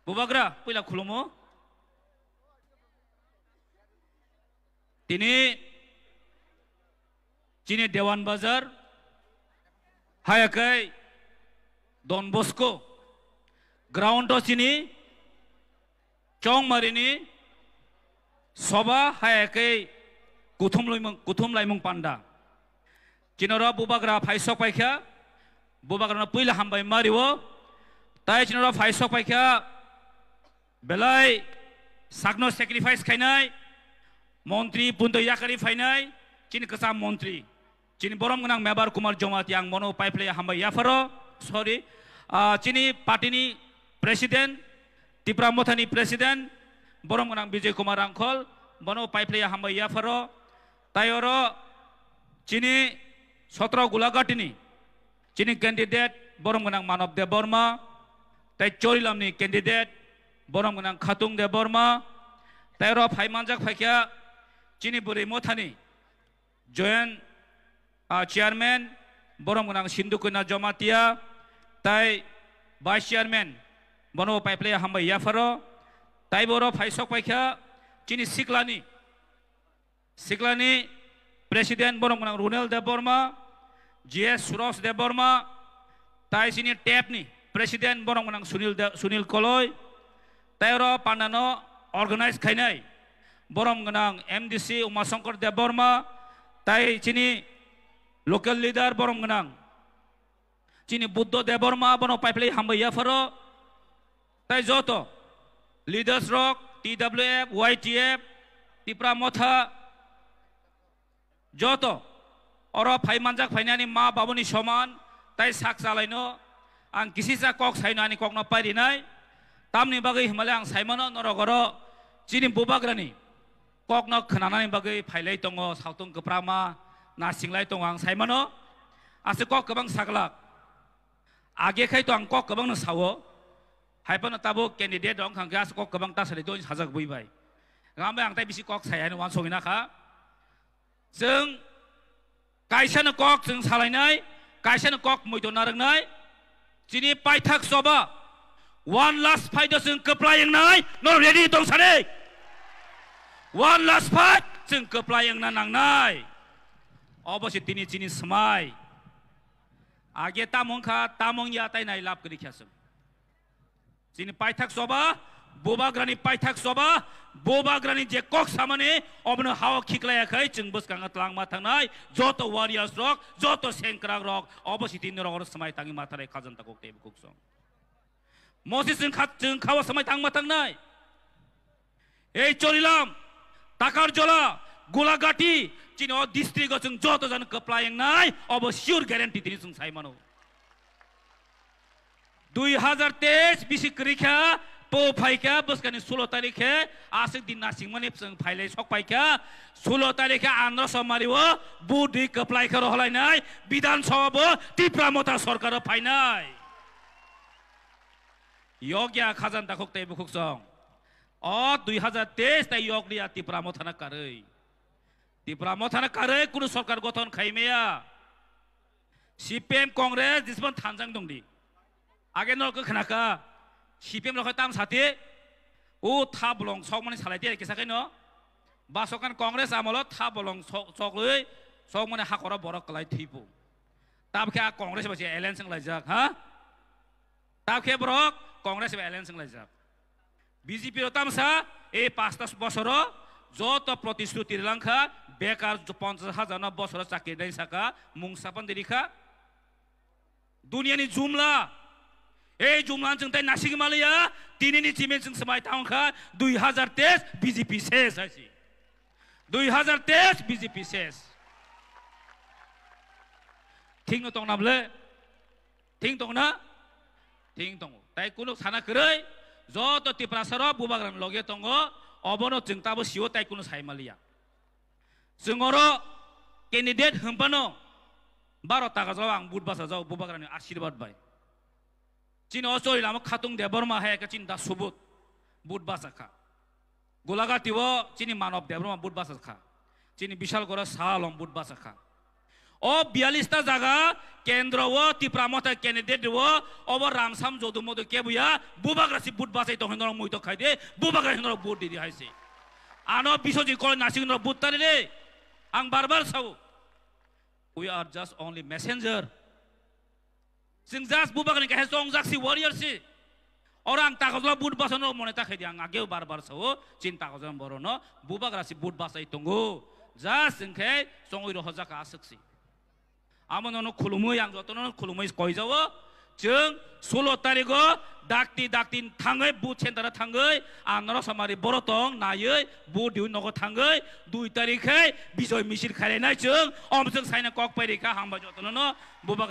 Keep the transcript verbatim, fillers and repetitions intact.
Bubagra, puila khulumo. Tini chini Dewan Bazar, haya kai Don Bosco ground o chini Chongmarini soba haya kai kuthum laimung, kuthum laimung panda. Chinoro Bubagra phaisok paikha, Bubagrano puila hambai mario, tai chinoro phaisok paikha, belai sakno sacrifice khainai, montri punto yakari phainai, chini kwcham montri, chini borom gwnang Mebar Kumar Jamatia ang bono paiplai hambai yapharo, sorry, ah, chini party ni president, Tipra Mothani president, borom gwnang Bijay Kumar Rangkhol, bono paiplai hambai yapharo, tai oro chini sotro Gulaghatini, chini candidate borom gwnang Manob Debbarma, tai Chorilamni candidate borom gwnang Khatung Debbarma, tai oro phai manjak phaikha chini bwrwi Mothani joint, ah, chairman borom gwnang Sindhu Kanya Jamatia, tai vice chairman bono paiplai hambai yapharo, tai boro phaisok paikha chini siklani Siklani president borom gwnang Runel Debbarma, G S Suros Debbarma, tai chini tep ni president borom gwnang Sunil De-, Sunil Koloi, tai oro pandano organize khainai borom gwnang M D C Umashankar Debbarma, tai chini local leader borom gwnang chini Buddho Debbarma bono paiplai hambai yapharo, tai joto leaders rok, T W F, Y T F, Tipra Motha, joto oro phai manjak phainani ma babuni soman, tai sak chalaino ang kisisa kok saino ani kokno pairinai, tamni bagwi himale ang saimano norok oro chini Bubagrani kokno khwnanani bagwi phailai tongo, sautong kwprama nasinglai tongo ang saimano. Ase kok kwbang saglak. Age khai to ang kok kwbangno sao. Hai phano tabuk candidate rok wngkha khe ase kok kwbang ta sari doi sajak bui bai. Gam bai ang tai bisi kok sai ani wansogwi na kha. Chwng kaisano kok chwng salainai, kaisano kok muido narwknai. Chini paithak soba, one last fight o chwng kwplai wngnai, no ready tong sani? One last fight chwng kwplai wngna nangnai. Obo se tini chini swmai. Age tamung kha, tamung ya tai nai lab kwrwi kha chwng. Chini paithak soba, Bubagrani paithak soba, Bubagrani je kok samani, obono hao khiklaya khai chwng bwskango twlangma thangnai, joto warriors rok, joto sengkrak rok, obo sitini rok oro swmai tangwi matharai khajanta kok tei bukhuk song. Mosi chwng kha, chwng khao swmai tangma tangnai. Ei Chorilam, Takarjola, Gulagati, chini o district o chwng joto jani kwplai wngnai, obo sure guarantee tini chwng sai mano. Dui hazar teis bisi kwrwi kha, po phai kha, bwskani sulo tarikh khe, aswk din nasingmani chwng phailai sok pai kha, sulo tarikh khe Andhra Somari o budhi kwplai khe roholainai, Bidhan Sabha bo Tipra Motha Sarkar o phainai. Yokya khajanta khuk tei bukhuk song. O dui hazar teis tai yok liya Tipra Mothana karwi. Tipra Mothana karwi kunu sarkar gothon khaimaya. C P M Congress disman thanjang dongdi. Age no khe khnaka. C P M rokhe tam sati. O tha bolong sokmani salai tiya kisa khaino. Basokan Congress amolo tha bolong sok-, soklwi sokmani hakoro borok kwlai thipu. Tabkhe a Congress ba se alliance wnglaijak, ha? Tabkhe borok Congress bai alliance wnglaijak. B J P rok tamsa, ei pasta bosoro joto protishruti rilangkha, bekar ponchas hajar no bosoro chakri nai saka, mung sapan dirikha. Duniani jumla, ei jumla chwng tai nasing maliya, tinini chimen chwng swmai tangkha, dui hazar teis B J P ses hai si. Dui hazar teis B J P ses. Thik no tong na ble? Thing tong na? Thing tongo. Tai kunu sana kwrwi, joto Tiprasa rok Bubagrani loge tongo, obono chwng tabo sio tai kunu sai maliya. Chwng oro candidate hwnphano baro taka jao ang vote basa jao Bubagrani ashirbad bai. Chini o chori lama Khatung Debbarma hai khe chini da subut vote basa kha. Gulagati o chini Manob Debbarma vote basa kha. Chini Bishal Gora Saha along vote basa kha. O biyalista jaga kendro o Tipra Motha candidate o obo Ramsam Jodu Modu kebuya bubagra si vote bachai tong hinoro muitok khai de bubagra hinoro vote di di hai se. Ano Biswajit Koi Narsing no vote tari de. Ang bar bar sao. We are just only messenger. Chwng just bubagrani kaisa chongjak si warrior si. Oro ang takajla vote bachano mone ta khaidi ang ageo bar bar sao chini takajla borono bubagra si vote bachai tongo. Just chwng khe chongwi rohorjak aswk si. Amo nono khulumwi ang jotono khulumwi koijao. Chwng sulo tarigo dakti dakti thangwi vote center thangwi ang norok samari boro tong naiwi vote diwi nogo thangwi dui tarik khe bijoy misil khailai nai chwng om chwng saina kok pai rikha hambai jotono bubagra